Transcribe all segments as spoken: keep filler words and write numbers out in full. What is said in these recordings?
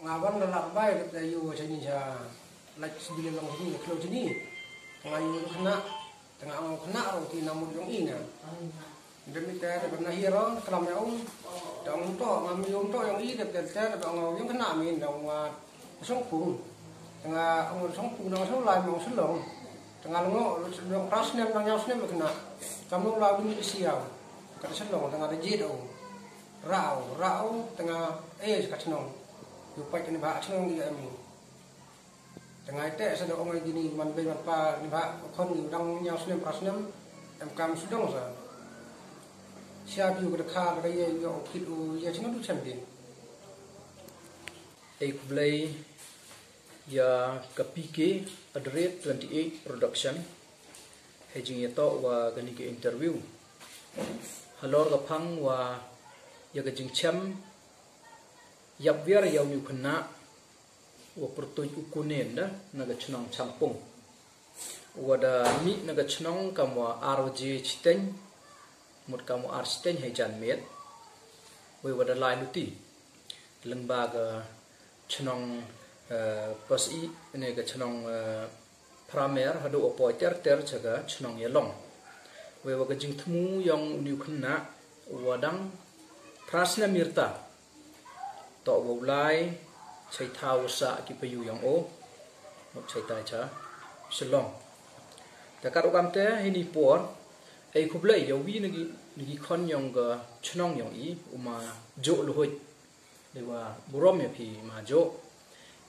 Aban da lak bai da te yu chani cha lak sibili long chani, klo chani. Tanga yu khana, tanga ang khana rong ti na mut yong i na. Dem i te da na hi rong, klam ya um. Da ong to, ngam yu to yong i, da te te da ong yong khana mi da ong wa song pung. Tanga ong song pung da ong song lai ma ong song long. Tanga long ong, long pras nem, nang nyaw snem khana. Kam long la bin i siaw. Ka song long, tanga da jit ong. Rau, rau, tanga, eh, ka chnong. Yu pait ni ba chnong i em. Tanga i te sa da ong ai dini man bei man pa ni ba khon ni dang nyaw snem pras snem. Em kam sudong sa. Sia biu ka kha ka ye yo kit u ye chnong du chem din. Ei khublei ya ka P K at the rate twenty eight production. Hei jing ya to wa ka ni ka interview. Halor ka phang wa ya ka jingchem yap wiar ya u ni u khynnah wa pyrtuit u Kunen da na ka chnong Changpung. Wa da mih na ka chnong kam wa ar waje chiteng, mut kam wa ar chiteng hei jan miet. Wei wa da lai luti. Lyngba ka chnong, eh, Pasi, ne ka chnong, eh, Pramer, haduh wa poi ter ter cha ka chnong Yalong. Wei wa ka jingthmu yong u ni u khynnah wa dang pras na mirta. To wa u lai, chai thaw sa ki payu yong o, mut chai tai cha Shillong. Ta kat u kam te hini por, ei khublei ya wi na ki, na ki khon yong ka chnong yong i, u ma Jo Luhuit. Dei wa burom ya phi ma Jo.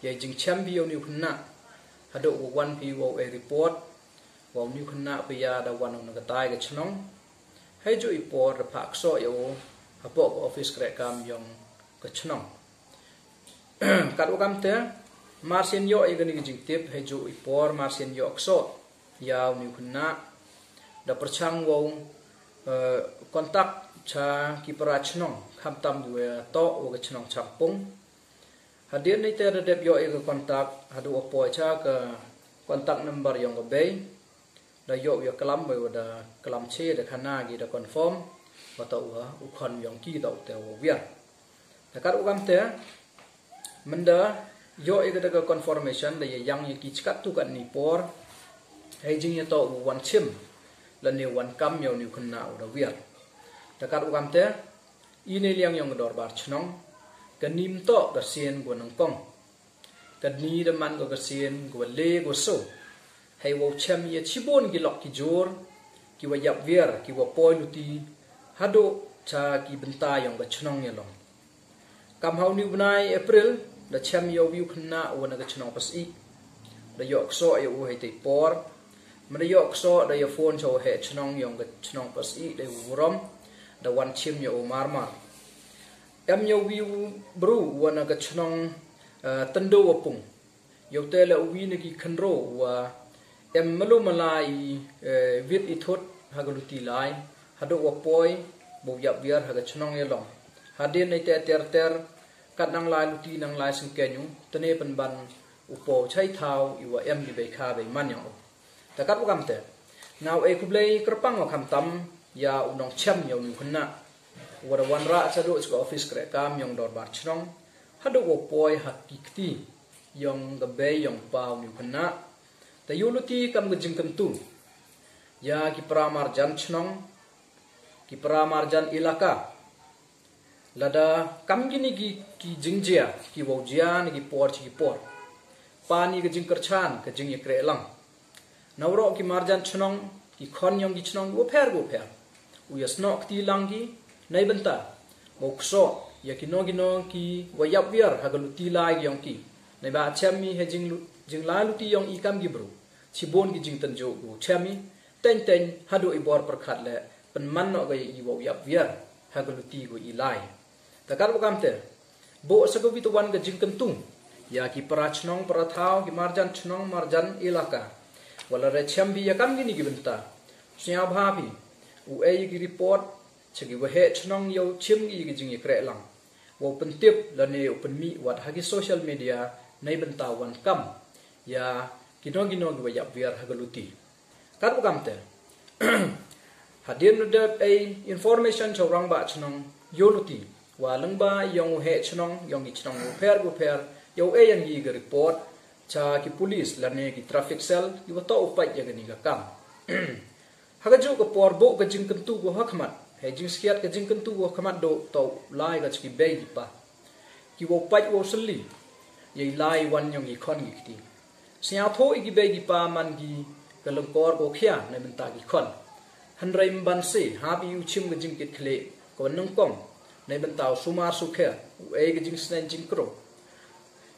Ya jingchem phi ya u ni u khynnah. Haduh wa wan phi wa u e report. Wa u ni u khynnah phi ya da wan u na ka tai ka chnong. Hei jo i por da phah ksoh ya u hapoh ka office kreh kam yong ka chnong. Kat wa kam te, mar sien yoh ya ka ni ka jingtip, hei jo i por, mar sien yoh ksoh ya u ni u khynnah. Da pyrchang wa u, eh, contact cha ki para chnong, khamtam ki wa toh wa ka chnong Changpung. Hadien ni te da dep yoh ya ka contact, haduh wa poi cha ka contact number yong ka bei. Da yoh ya klam, bei wa da klam che, da khana ki da confirm, wa toh wa u khon yong ki toh te wa wiar. Da kat u kam te, mynda yoh ya ka da ka confirmation, da ya yang ya ki chkat tu kat ni por, hei jing ya toh u wan chim, lane wan kam ya u ni u khynnah u da wiar. Da kat u kam te, i ne liang yong ka dorbar chnong, ka nim toh ka sien ka wa nyngkong. Ka ni da man ka ka sien ka wa le ka wa so. Hei wa u chem ya chibun ki lok ki jur, ki wa yap wiar, ki wa poi luti, haduh cha ki bynta yong ka chnong Yalong. Kam ha u ni u bnai April, da chem ya u wi u khynnah wa na ka chnong Pasi. Da yoh ksoh ya u hei te i por. Mynda yoh ksoh da ya phone cha u heh chnong yong ka chnong Pasi, da u burom, da wan chim ya u mar mar. Em ya u wi u bru wa na ka chnong, eh, Tyndu wa Pung. Ya u te le u wi na ki khynro wa em malu mala i, eh, wit i thut ha ka luti lai, haduh wa poi, ba u yap wiar ha ka chnong Yalong. Hadien nei te ter ter, kat nang lai luti nang lai sngkeiñ u, tene pynban u poi chai thaw i wa em ki bei kha bei man yong u. Ta kat u kam te, nga u e khublei kyrpang wa khamtam ya u nongchem ya u ni u khynnah. Wa da wanrah chaduh cha ka office kreh kam yong dorbar chnong, haduh wa poi ha ki kti yong ka bei yong pa u ni u khynnah. Ta yoh luti kam ka jingkyntu ya ki para marjan chnong, ki para marjan ilaka. Lada kam kini ki, ki jingjia, ki wa u jia na ki por cha ki por. Pa ni ka jingkyrchan, ka jingyakreh lang. Na waroh ki marjan chnong, ki khon yong ki chnong, ki wa pher, ki wa pher. U ya snoh kti lang ki, nei bynta. Wa u ksoh ya kino kino ki wa yap wiar ha ka luti lai yong ki. Nei ba chem mi he jing lu-, jinglai luti yong i kam ki bru. Chibun ki jingtynjuh ki wa u chem mi, teng teng haduh i bor pyrkhat le, pynman noh ka ya i wa u yap wiar ha ka luti ka wa i lai. Ta kat wa kam te, boh sa ka wi ta wan ka jingkyntu ya ki para chnong para thaw, ki marjan chnong marjan ilaka. Wa lada chem phi ya kam kini ki bynta, sngewbha phi u e ya ki report cha ki wa heh chnong ya u chim ki ya ki jingyakreh lang. Wa u pyntip lane u pynmih wat ha ki social media, nei bynta wan kam ya kino kino ki wa yap wiar ha ka luti. Kat u kam te, hadien u dep e information cha u rangbah chnong yoh luti, wa lyngba yong u heh chnong yong ki chnong wa pher wa pher, Yow e yang i ka report cha ki police lane ki traffic cell, ki wa toh u pait ya kani ka kam. Ha ka juh ka por, buh ka jingkyntu ko ha khmat, hei jingskhiat ka jingkyntu ko ha khmat, duh toh u lai ka cha ki bei ki pa, ki wow pait wow sylli ya i lai wan yong ki khon ki kti. Sñiawthuh i ki bei ki pa man ki ka lyngkor ko khia neibynta ki khon. Hynrei mynban se hap i u chim ka jingkitkhlieh ka wa nyngkong neibynta u sumar sukher, u e ka jingsneng jingkro.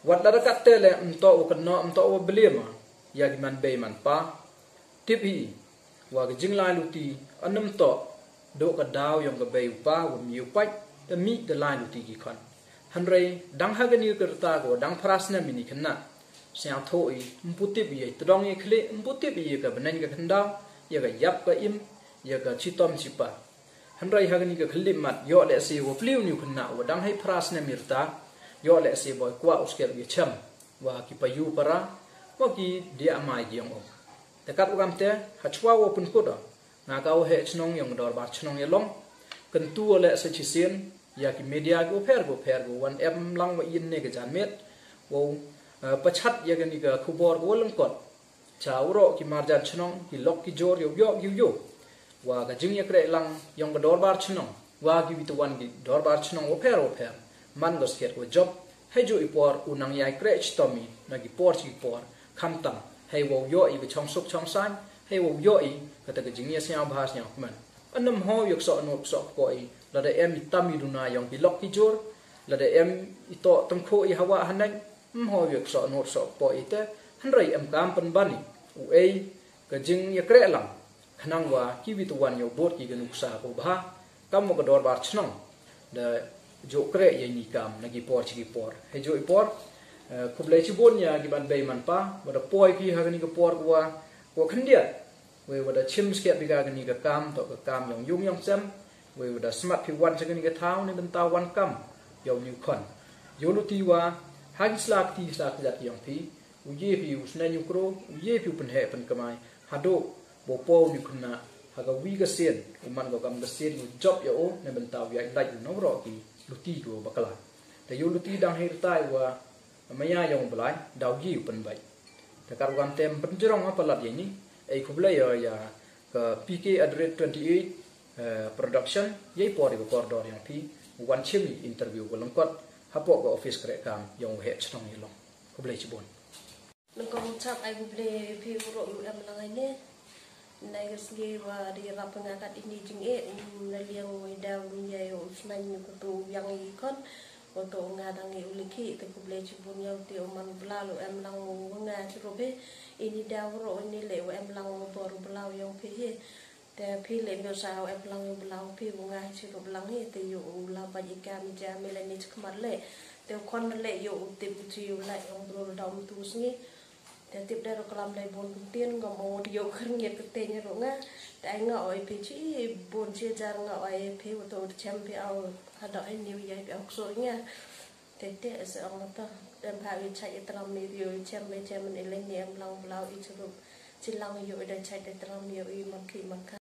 Wat la da kat te le, ym toh wa kynnoh, ym toh wa beliam ya ki man bei man pa. Tip hi wa ka jinglai luti ynnym toh duh ka daw yong ka bei u pa wa mi u pait, da mih da lai luti ki khon. Hynrei dang ha kani ka rta ko dang phra snem ini khynnah, sñiawthuh i, ym pu tip i ya i tdong ya i khlieh, ym pu tip i ya ka bneng ka khyndaw, ya ka yap ka im, ya ka chitom chipa. Hynrei ha kani ka khyllipmat, yoh lehse wa pliu ni u khynnah wa dang hei phra snem i rta, yoh lehse boi kwah u skhem ya chem wa ki payu para, wa ki diah mai ki yong o. Te kat wa kam te, hachwa wa pynkut o, nga ka u heh chnong yong ka dorbar chnong ya long, kyntu o lehse chisien ya ki media ki wa pher ki wa pher, ko wan em lang wa yin ne ka janmiet, wow, eh, pachat ya kani ka khubor ko wa lyngkot cha waroh ki marjan chnong, ki lok ki jor, yow yoh ki yow yoh wa ka jingyakreh lang yong ka dorbar chnong wa ki wi tawon ki dorbar chnong wa pher wa pher, man ka skhiat wa jop. Hei juh i por u nang yai kreh chitom i na ki por chi ki por, khamtam hei wow yoh i ka chongsuk chongsaiñ, hei wow yoh i kata ka jingyasñiaw bha sñiaw kmen. Ynnym hoi ya ksoh nud ksoh kpoh i, lada em i tam i duna yong ki lok ki jor, lada em i toh tymkhuh i hawa haneng, ym hoi ya ksoh nud ksoh kpoh i te. Hynrei em kam pynban i u ei ka jingyakreh lang, khnang wa ki wi tawon yow bud ki ka nuksa ko bha, kam wa ka dorbar chnong da yoh kreh ya ini i kam na ki por chi ki por. Hei juh i por, eh, khublei chibun ya ki man bei man pa wa da poi phi ha kani ka por ko wa, ko wa khyndiat. Wei wa da chim skhiat phi ka kani ka kam, toh ka kam yong yung yong sem. Wei wa da smat phi wan cha kani ka thaw neibynta wan kam ya u ni u khon. Yow luti wa ha ki sla kti sla kjat yong phi, u ye phi u sneng u kro, u ye phi u pynheh pynkmai, haduh wow poi u ni u khynnah ha ka wi ka sien, u man ko kam ka sien u jop ya o neibynta u ya i lait u na waroh ki luti ko bakla. Te yow luti dang hei rta i wa maya yong u Blai, daw ye u pynbait. Te kat wa kam te ym pynjrong ha palat ya ini, ei khublei ya, ya ka P K at the rate twenty eight, eh, production, ya i por i wa kordor yong phi, wan chim i interview wa lyngkot hapoh ka office kreh kam yong u heh chnong ya long. Khublei chibun. Nyngkong chap ai khublei phi waroh u em lang ini. Nai ka sngi wa da yarap nga kat ini jingeh, na liang wa i daw ni ya u sneng u katu yang i khon, wa toh nga dang i u likhi, te khublei chibun ya u te u man u Blai u em lang u nga chirup hi. Ini daw waroh ini le u em lang u bor u Blai yong phi hi. Te phi le myo sa u em lang u Blai phi u nga chirup lang hi, te yow u la bait i kam i jam i le ni chikmat le. Te u khon le yow u tip u chi u la yong bro da um tu sngi. Te tip de ro klam dei bun kyntien ngam o yow khyrngiat kyrteng ro nga. Te ai nga oi phi chi bun chi jar nga oi phi wa toh chem phi au hadooh hei ni u yai phi au kso nga. Te te se ong to. Te bha i chait i tram i yow i chem i chem i le ni em lang Blai i chirup. Chi lang yow i da chait i tram yow i man ki man ka.